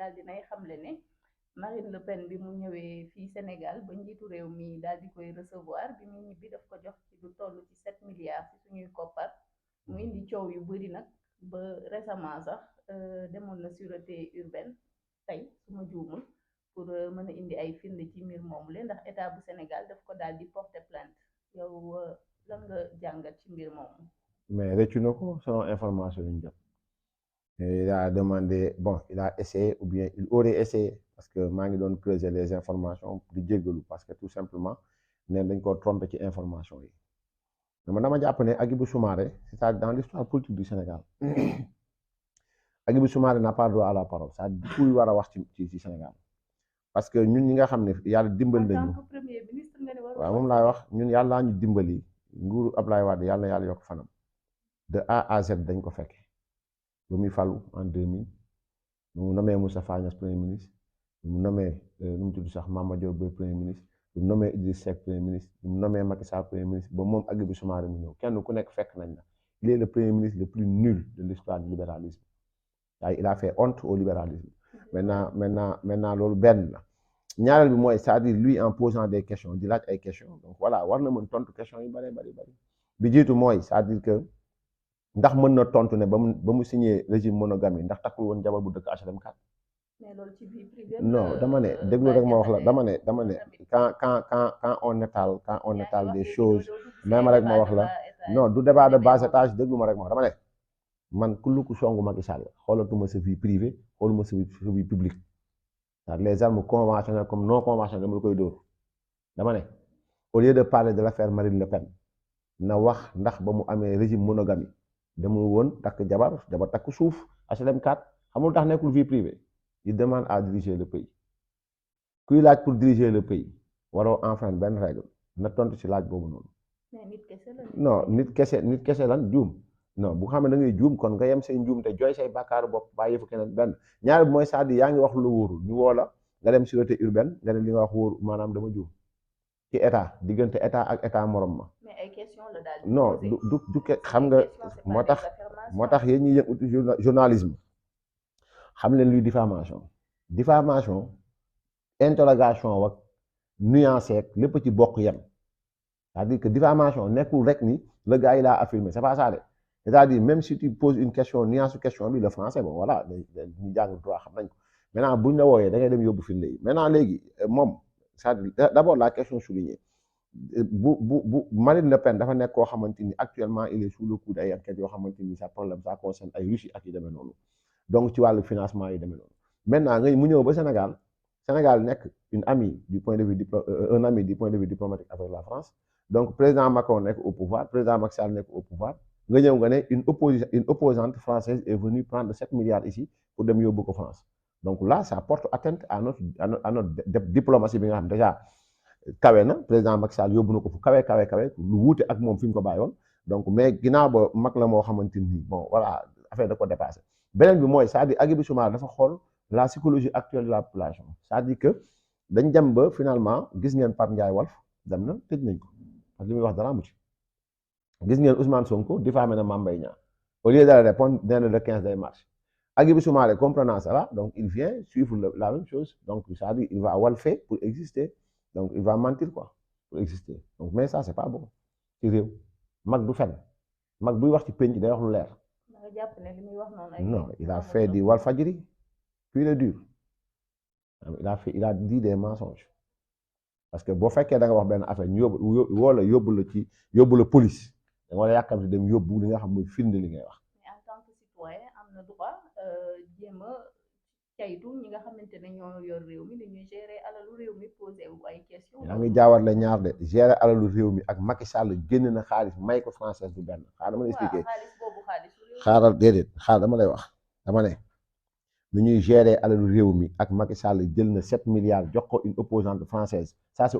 daal dinay xamle ne Marine Le Pen bi mu ñëwee fii Sénégal ba njiitu réew mi daal di koy recevoir bi mu ñibbi daf ko jox ci lu toll ci 7 milliards ci suñuy koppar mu indi coow yu bëri nag ba récemment sax demoon na sûreté urbaine tey su ma juumul pour mën a indi ay firnde ci mbir moomu le ndax état bu Sénégal daf ko daal di porter plainte yow lan nga jàngat ci mbir moomu. mais rëccu na ko selon information yi ñu jot. Il a demandé, bon, il a essayé ou bien il aurait essayé parce que maa ngi doon creuser les informations di jéggalu parce que tout simplement neen dañ ko trompé ci information yi mais man dama jàpp ne Hadjibou Soumaré c'est-à-dire dans l'histoire politique du Sénégal Hadjibou Soumaré n'a pas droit à la parole c'est-à-dire du kuy war a wax ci Sénégal parce que ñun ñi nga xam ne yàlla dimbali nañu waaw moom laay wax ñun yàllaa ñu dimbali nguuru Ablaye Wade yàlla na yàlla yokk fanam de A à Z dañ ko fekke ba muy falu en 2000 mu nommé Moustapha Niasse premier ministre mu nommé nu mu tudd sax Mama Diop Boye premier ministre mu nommé Idriss Seck premier ministre mu nommé Macky Sall premier ministre ba moom Hadjibou Soumaré mu ñëw kenn ku nekk fekk nañ la il est le premier ministre le plus nul de l'histoire du libéralisme waaye il a fait honte au libéralisme maintenant loolu benn la ñaareel bi mooy c'est-à-dire lui en posant des questions di laaj ay questions donc voilà war na mën tontu questions yi bari bi jiitu mooy c'est-à-dire que ndax mën na tontu ne ba mu signé régime monogamie ndax takkul woon jabar bu dëkk HLM 4. mais loolu ci vie privée non dama ne déglu rek ma wax la dama ne quand on étale des choses même rek ma wax la non du débat de bas étage déglu ma rek ma wax dama ne man kullu ku songu Macky Sall xoolatuma sa vie privée xooluma sa vie publique les armes conventionnelles comme non conventionnelles dama la koy dóor dama ne au lieu de parler de l'affaire Marine Le Pen na wax ndax ba mu amee régime monogamie demul woon takk jabar takk suuf HLM 4 xamul tax nekkul vie privée il demande à diriger le pays kuy laaj pour diriger le pays waroo enfreindre benn règle na tontu ci laaj boobu noonu. non nit kese lan juum non bu xam ne da ngay juum kon nga yem say njuum te jooy say bàkkaaru bopp bàyyi fu keneen benn ñaar bi mooy c'est-à-dire yaa ngi wax lu wóorul ñu woo la nga dem sûreté urbaine nga ne li nga wax wóoru maanaam dama juum ci état diggante état ak état morom ma. non du xam nga moo tax yéen ñi yëngu journalisme xam leen luy diffamation interrogation wak nuancé ak lépp ci bokk yem c'est-à-dire que diffamation nekkul rek ni le gars il a affirmé c'est pas ça de c'est-à-dire même si tu poses une question nuance question bi le français bon voilà ñu jàng droit xam nañ ko maintenant buñ la wooyee da ngay dem yóbbu firnde yi maintenant léegi moom c'est-à-dire d'abord la question soulignée bu Marine Le Pen dafa nekk koo xamante ni actuellement il est sous le coup ay enquêtes yoo xamante ni sa problème ça concerne ay Russie ak yu demee noonu donc ci wàllu financement yi demee noonu maintenant nga mu ñëw ba Sénégal nekk un ami du point de vue diplomatique avec la France donc président Macron nekk au pouvoir président Macky Sall nekk au pouvoir nga ñëw nga ne une opposante française est venue prendre 7 milliards ici pour dem yóbbu ko France donc là ça porte atteinte à notre diplomatie bi nga xam déjà kawe na président Macky Sall yóbbu na ko fu kawe lu wuute ak moom fi ñu ko bàyyoon donc mais ginnaaw ba mag la moo xamante ni bon voilà affaire da ko dépassé beneen bi mooy c'est-à-dire Hadjibou Soumaré dafa xool la psychologie actuelle de la population c'est-à-dire que dañ dem ba finalement gis ngeen Pape Ndiaye Walf dem na tëj nañ ko parce que li muy wax dara amu ci gis ngeen Ousmane Sonko diffamé na Mame Mbaye Niang au lieu de répondre nee na le 15 day marche Hadjibou Soumaré comprenant cela donc il vient suivre la même chose donc c'est-à-dire il va walfer pour exister donc il va mentir quoi pour exister donc mais ça c'est pas bon ci réew mag du fen mag buy wax ci penc day wax lu leer. non il a fait di Walfadjri puis le dur il a dit des mensonges parce que boo fekkee da nga wax benn affaire ñu yóbbu la police da nga war a yàkkamti dem yóbbu li nga xam mooy firnde li ngay wax. mais en tant que citoyen am na droit jéem a caytu ñi nga xamante ne ñoo yor réew mi dañuy gérer alalu réew mi posé wu ay questions. yaa ngi jaawale ñaar de gérer alalu réew mi ak Macky Sall génn na xaalis may ko française du benn xaaral dama lay expliquer xaaral déedéet xaaral dama lay wax dama ne nu ñuy gérer alalu réew mi ak Macky Sall jël na 7 milliards jox ko une opposante française ça c'est